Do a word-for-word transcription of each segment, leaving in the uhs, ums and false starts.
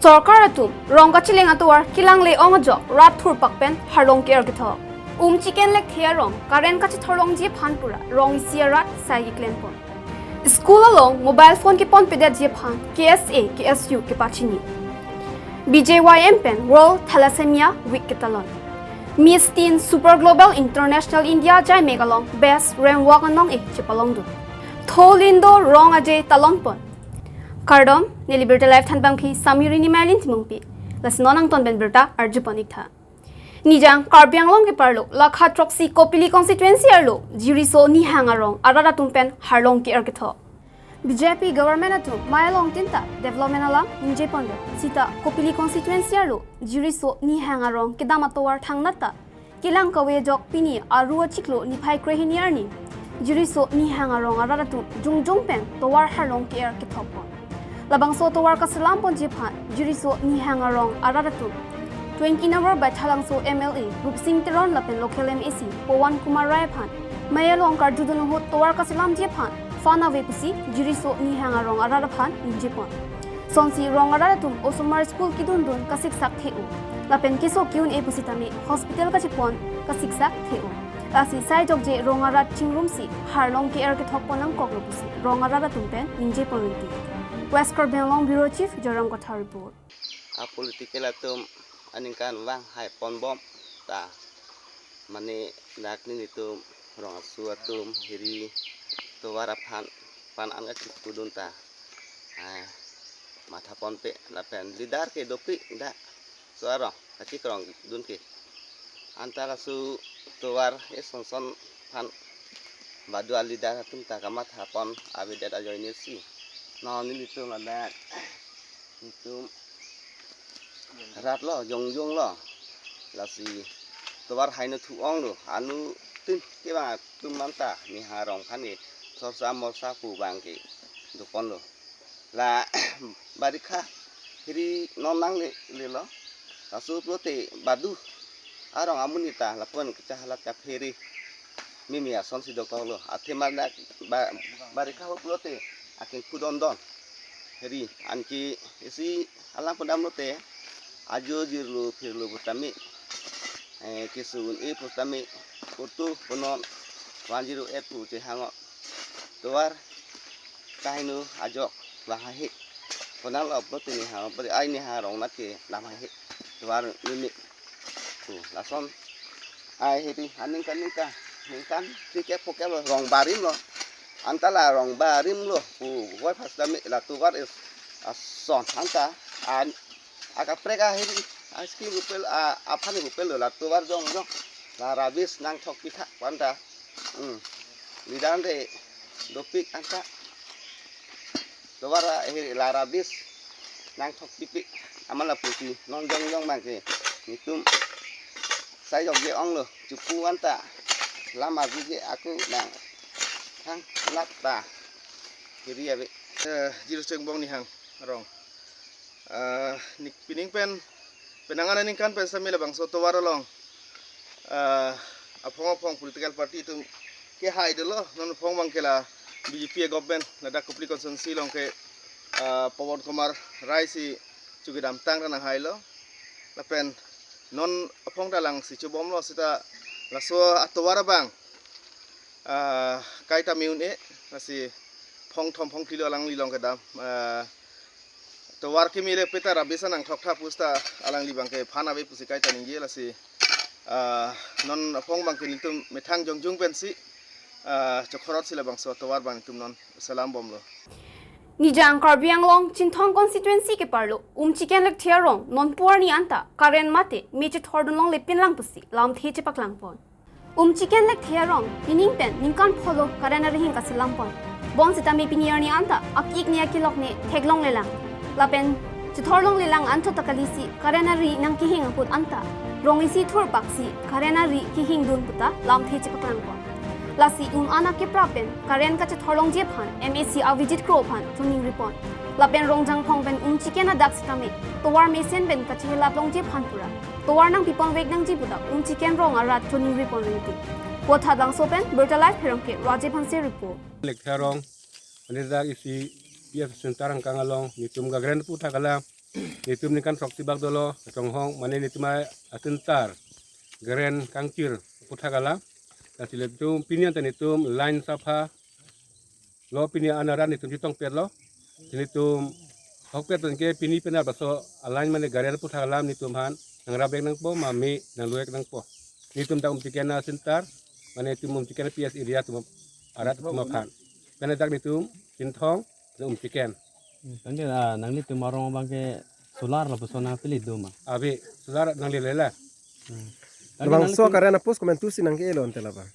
Sorkar atum rong kacheleng atovar kelang le-ong ajok rat thurpak pen harlong ke-er kethok. Umchiken Lekthe arong current kachethorlongji aphan pura rong isi arat sai keklempon. School along mobile phone keponpedetji aphan K S A, K S U kepachini. B J Y M pen World Thalassemia Week ketalon. Miss Teen Super Global International India Jaimek along Best Ramp Walk anong-e chepalongdun. Tholindo rong aje talonpon. Kardom, neli Birta Live thanbangpi Samiri Nimailin Timungpi. Lasi non angton pen birta arjupon iktha. Nijang Karbi Anglong keparlo, lakha throksi Kopili constituency arlo, Jiriso Nihang arong arat atum pen harlong ke-er kethok. B J P government atum mei along tinta development alam ningjeponlo. Sita Kopili constituency arlo, Jiriso Nihang arong kedam atovar thangnat ta kelang kave ajok pini Aru achiklo niphai krehini arni Jiriso Nihang arong arat atum jongjong pen tovar harlong ke-er kethokpon. Labangso tovar kaselamponji aphan Jiriso Nihang arong arat atum twenty number Baithalangso M L A Rupsing Teron lapen local M A C Pawan Kumar Rai aphan mei along karjudun ahut tovar kaselamji aphan fund ave pusi Jiriso Nihang arong arat aphan ningjepon. Sonsi rong arat atum osomar school kedundun kasiksak the-o. Lapen keso ke-un-e pusitame hospital kachepon kasiksak the-o. Lasi sai jokje rong arat chingrumsi harlong ke-er kethokpon nangkoklo pusi rong arat atum pen ningjepon rinti. West Karbi Anglong Bureau Chief Joyram Kathar report. A political atum aningkan vang hai ponbom ta mane dak nelitum rong asu atum hiri tovar aphan pan an kachipudun ta, ah, matha ponpe lapen leader ke dopik dak so arong kachikrongdun ke. Anta laso tovar eson son aphan badu a leader atum ta kamatha pon avedet ajoine si. Non nelitum ladak nelitum rat lo, jongjong lo. Lasi tovar haino thu-onglo. Anuttin kevang atum anta Nihang arong aphan ke sorsa morsa pu abang ke doponlo. La barikha hiri non nangle lelo. Laso pulote badu arong amonit ta lapu-an kachahalat kaphere mimi asonsi dokoklo. Athema dak ba-, barikha ahut pulote akengkhu dondon. Hiri anke isi alang pondamlote ajo jirlo phirlo putame, eh, keso un-e putame, putu punon one zero eight pu chehango. Tovar kahaino ajok vang haihe. Konal lo pulote Nihang, pulote ai Nihang arong nat ke lam haihe. Tovar mimi. Tu lason ai hedi aningkan ningkan ningkan three ke four ke lo rong barim lo. Anta la rong barim lo pu voi pas dami la tovar is ason anta an akaprek a hedi a scheme rupel a aphan rupel lo la tovar jongjong la rubbish nangthok pitha anta. Hmm. Leader de dopik anta. Tovar a hedi la rubbish nangthok pipe amat lapusi non jongjong abang ke nelitum sai jokje onglo chepu anta lam arjuje ako nang thang lap ta kiri ave. Eh, Jiriso Nihang arong. Eh, nik pining pen penang aningkan pen sami labangso tovar along, eh, aphong aphong political party atum kehai dolo, non aphong abang ke la B J P government ladak Kopili constituency along ke, eh, Pawan Kumar Rai si chukidamtang ra nanghailo. Lapen non aphong ta alangsi chobomlo seta laso atovar abang, eh, kaita me un-e, lasi phongthom phongphli lo alangli along kedam, eh, tovar keme le peta rubbish nangthok tha pusi ta alangli abang ke fund ave pusi kaita ningje lasi, ah, non aphong abang ke nelitum methang jongjong pensi, ah, chokhorot si labangso tovar abang nelitum non selam bomlo. Nijang Karbi Anglong Chinthong constituency keparlo Umchiken Lekthe arong nonpu arni anta current mate me chethordun longle pinlang pusi lamthe chepaklangpon. Umchiken Lekthe arong pining pen ningkan pholo current arihing kaselampon. Bonsitame pini arni anta akik ne akilok ne theklonglelang. Lapen chethorlonglelang anchot ta kalisi current ari nangkehing ahut anta rong isi thurpaksi current ari kehingdun puta lamthe chepaklangpon. Lasi un-an akeprap pen current kachethorlongji aphan M A C Avijit Kro aphan choningripon. Lapen Rongjangphong pen Umchiken adak sitame tovar mesen pen kachehelat longji aphan pura tovar nangpiponvek nangji puta Umchiken rong arat choningripon rinti. Vothatlangso pen Birta Live Pherangke Rajiv Hanse report. Lekthe arong, ane dak isi P F center angkang along, nelitum gagren pu thak alam, Netum ningkan throksi bak dolo, chonghong, mane netum a-center, garen kangkir, aputhak alam. Lasi netum pini anta netum line sapha, lo pini anaran netum chitongpet lo. Netum hokpet pen ke pini pen arbaso a-line mane garen aputhak alam netum aphan nangrap-ek nangpo, mame nanglo-ek nangpo. Netum dak Umchiken a-center, mane netum Umchiken P S area atum arat atum aphan. Pen dak netum Chinthong, netum Umchiken. Tangte, ah, nanglitum arong abang ke solar lapuson nangpili do ma? Ave, solar nanglele la. Hmm. Tangte labangso nanglitum current a-post komantusi nangke-elo ante labang?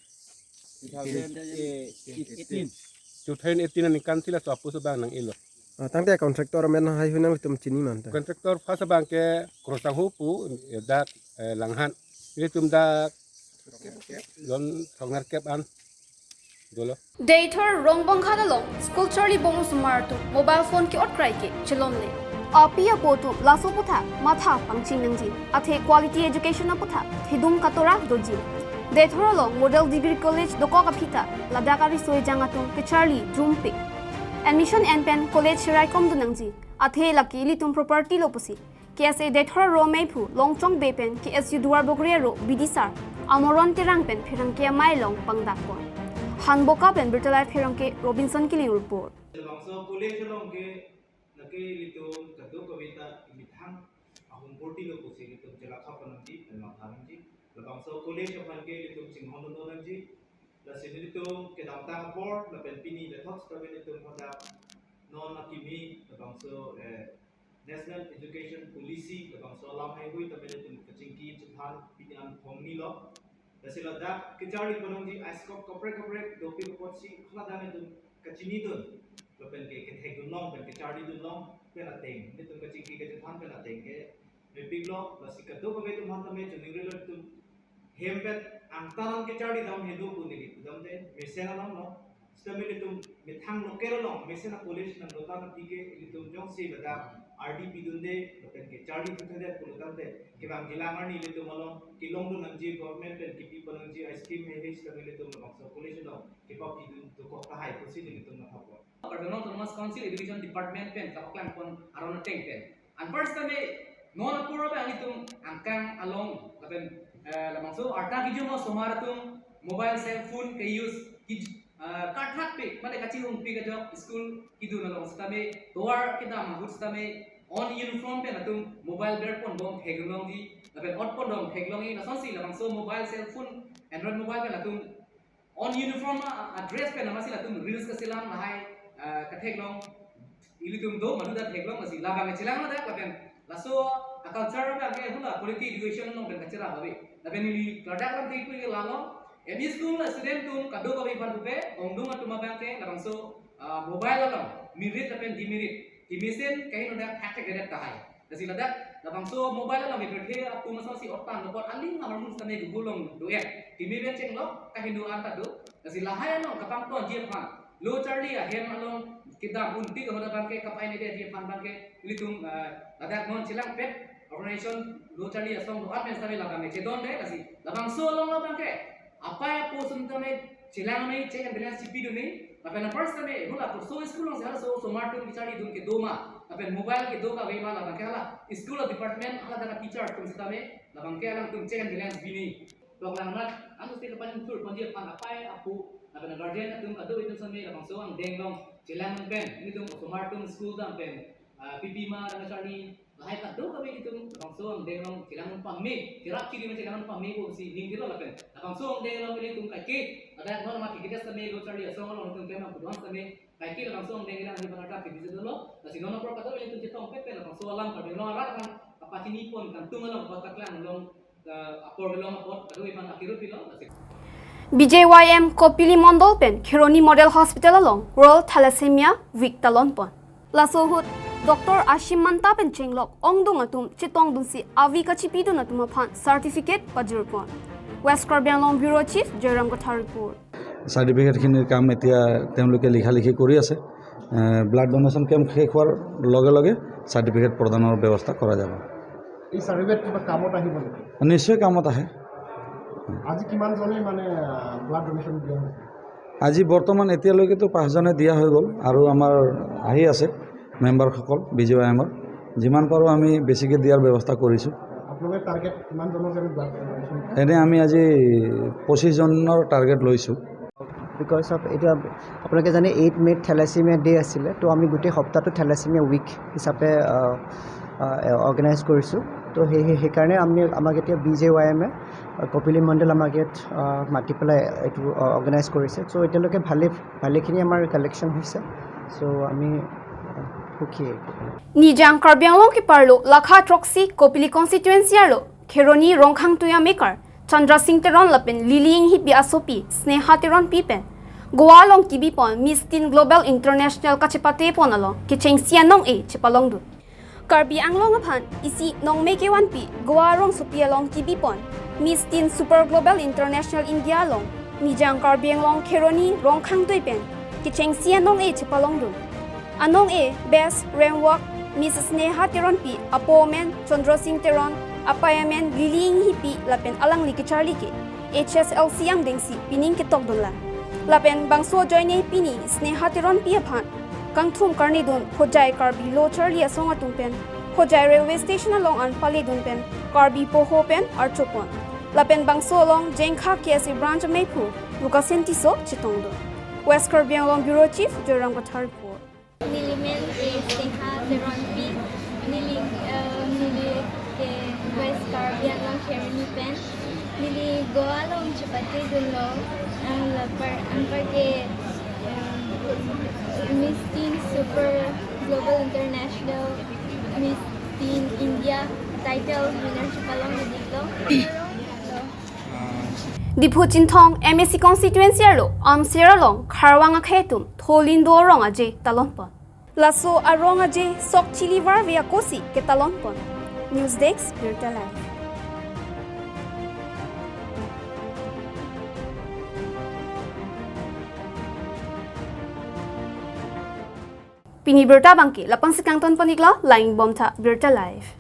Two thousand eighteen aningkan si laso a-post abang nang-elo. Ah, tangte contractor amen haihui nanglitum chini ma ante? Contractor first abang ke Krosanghu pu, eh, dak, eh, Langhan. Netum dak zone throknerkep an dolo. Deithor Rongbonghat along school charlibom osomar atum mobile phone ke-ot krai ke chelomle. Api apo atum laso aputhak matha pangching nangji. Athe quality education aputhak thedung katora doji. Deithor along Model Degree College dokok aphi ta ladak ariso ejang atum kecharli jumpe. Admission en pen college cherai komdun nangji. Athe lake ilitum property lo pusi K S A Deithor aro meiphu Longchong Bey pen K S U Duarbagori aro bidisar Amoron Terang pen pherangke amei along pangdakpon. Hanboka pen Birta Live pherangke Robinson Killing report. Labangso college along ke lake ilitum kadokave ta imethang ahum porti lo pusi ilitum chelakha pon nangji pen matha nangji. Labangso college aphan ke ilitum chinghon dun nangji. Lasi nelitum kedamtang apor lapen pini methot sitame nelitum hadak non akimi labangso, eh, National Education Policy labangso alam haihui tame nelitum kachingki chethan pini an thomni lo. Lasi ladak kecharli pon nangji a-scope kaprek kaprek dopik apotsi haladak nelitum kachinidun lapen ke kethekdun long pen kecharlidun long pen ateng nelitum kachingki kachethan pen ateng ke mepik lo. Lasi kadokave atum aphan tame choningri lo, nelitum hem pen angtan an kecharli dam helo pu neli pudamde mesen alam lo. Sitame nelitum methang local along mesen a-college nanglo tangte ke nelitum jongsi ladak R D P dunde lapen kecharli thuthudet pulotangte kevang jilang arni nelitum along kelongdun nangji, government pen kipi pon nangji a-scheme haihui sitame nelitum labangso college along kepapidun dokok tahai pusi nelitum mathapon. Karbi Anglong Autonomous Council Education Department pen kapaklang pon aron ateng pen anpar sitame non apor abang ilitum angkang along lapen, eh, labangso arta kejum osomar atum mobile cell phone ke-use kij-, eh, karthatpik mane kachingrumpik ajok school kedun along sitame tovar kedam ahut sitame on uniform pen latum mobile berponbom theklongji lapen otponbom theklongji, lasonsi labangso mobile cell phone Android mobile pen latum on uniform a, a-dress pen amatsi latum reels kachelang lahai, ah, katheklong ilitum do madu ta theklong, lasi labang kachelang ladak lapen laso a-culture abang ke hula quality education along pen kacherap ave. Lapen neli klardak lam thepi ke lalo, M E school a-student atum kadokave aphan pupe, ongdung atum abang ke labangso, ah, mobile along merit lapen demerit kemesen kaheno dak thakthak kedet tahai. Lasi ladak labangso mobile along ke birthe atum asonsi otpan apot aling ahormu sitame Google along do-et. Keme pen chenglok kaheno anta do. Lasi lahai along kapangtonji aphan, lo charli ahem along kedam unpik ahut abang ke kapainedetji aphan abang ke ilitum, eh, ladak non chelangpet organization lo charli asong do-an pen sitame labang ke chedonde. Lasi labangso along labang ke apei apo atum tame chelang nangji, check and balance chipidun nangji. Lapen apar sitame hula koso school alongsi halaso osomar atum kecharlidun kedo ma, lapen mobile kedo kave ma, labang ke hala school department haladak a-teacher atum sitame labang ke alangtum check and balance bi nangji. Tok langmat ansi kapaning thur ponji aphan apei apo lapen guardian atum kadokave atum sitame labangso angdeng along chelang pen nelitum osomar atum school dam pen, ah, pipi ma, nangcharli lahai kadokave ilitum labangso angdeng along chelang pame, cherap chiri ma chelang pame pusi ning thilo lapen labangso angdeng along ilitum kaike, ladak non amat kikite sitame lo charli asong along ilitum klem pudon sitame kaike labangso angdeng along ilitum arat kibisi dolo. Lasi non apor kadokave ilitum chetongpet pen labangso alam Karbi Anglong arat aphan kapachini pon kangtung along kapaklang along, eh, apor kelong apot kadokave aphan akiru pilo. Lasi B J Y M Kopili Mondol pen Kheroni Model Hospital along World Thalassemia Week talon pon. Laso ahut Doctor Ashim Manta pen chenglok ongdung atum chetongdunsi avi kachipidun atum aphan certificate pajirpon. West Karbi Anglong Bureau Chief Joyram Kathar report. চাৰ্টিফিকেটখিনিৰ কাম এতিয়া তেওঁলোকে লিখা লিখি কৰি আছে। এ, blood donation camp শেষ হোৱাৰ লগে লগে চাৰ্টিফিকেট প্ৰদানৰ ব্যৱস্থা কৰা যাব। এই চাৰ্টিফিকেট কিবা কামত আহিব নেকি? নিশ্চয় কামত আহে। আজি কিমানজনে মানে, আহ, ব্লাড ডনেশ্যন দিয়া হৈছে? আজি বৰ্তমান এতিয়ালৈকেতো পাঁচজনে দিয়া হৈ গ'ল আৰু আমাৰ আহি আছে মেম্বাৰসকল বি জে ৱাই এমৰ। যিমান পাৰোঁ আমি বেছিকৈ দিয়াৰ ব্যৱস্থা কৰিছোঁ। আপোনালোকে টাৰ্গেট কিমানজনৰ কাৰণে ব্লাড ডনেশ্যন? এনে আমি আজি পঁচিছজনৰ টাৰ্গেট লৈছোঁ। বিকজ অফ এইটো আপ-, আপোনালোকে জানে এইট মে'ত থেলাচিমিয়া ডে আছিলে, তো আমি গোটেই সপ্তাহটো থেলাচিমিয়া উইক হিচাপে অৰ্গেনাইজ কৰিছোঁ। তো সেই সেই- সেইকাৰণে আমি আমাক এতিয়া বি জে ৱাই এমে কপিলী মণ্ডল আমাক ইয়াত আহ, মাতি পেলাই এইটো অৰ্গেনাইজ কৰিছে। চ' এতিয়ালৈকে ভালে ভালেখিনি আমাৰ কালেকশ্যন হৈছে। চ' আমি আহ, সুখী। Nijang Karbi Anglong keparlo lakha throksi Kopili constituency arlo Kheroni Rongkhangtui amekar Chandra Sing Teron lapen Lily Inghipi asopi Sneha Teronpi pen Goa along kibipon Miss Teen Global International kachepatepon along kechengsi anong-e chepalongdun. Karbi Anglong aphan isi nongme kevanpi Goa arongsopi along kibipon Miss Teen Super Global International India along Nijang Karbi Anglong Kheroni Rongkhangtui pen kechengsi anong-e chepalongdun. Anong-e Best Ramp Walk Miss Sneha Teronpi, apo amen Chandra Sing Teron, apei amen Lily Inghipi lapen alangli kecharli ke H S L C angdengsi pining ketokdunlang. Lapen bangso ajoine pini Sneha Teronpi aphan kangthum karnidun Hojai Karbi Lo Charli Asong atum pen Hojai Railway Station along an paledun pen Karbi Poho pen archopon. Lapen bangso along Jengkha K S A Branch ameiphu Lukasen Tisso chetongdun. West Karbi Anglong Bureau Chief Joyram Kathar report. Neli men ke Sneha Teronpi, neli, eh, neli ke West Karbi Anglong Kheroni pen. Neli Goa along chepatedunlo, eh, lapar anpar ke, eh, Miss Teen Super Global International Miss Teen India title winner chepalongdunlo. Diphu Chinthong M A C constituency arlo Amsera along Kharwang akhei atum Tholindo arong aje talonpon. Laso arong aje sok chili varve akosi ketalonpon. News Desk, Birta Live. Pini birta abangke lapu-ansi kangtonpon-iklo, lang-ik bomtha Birta Live.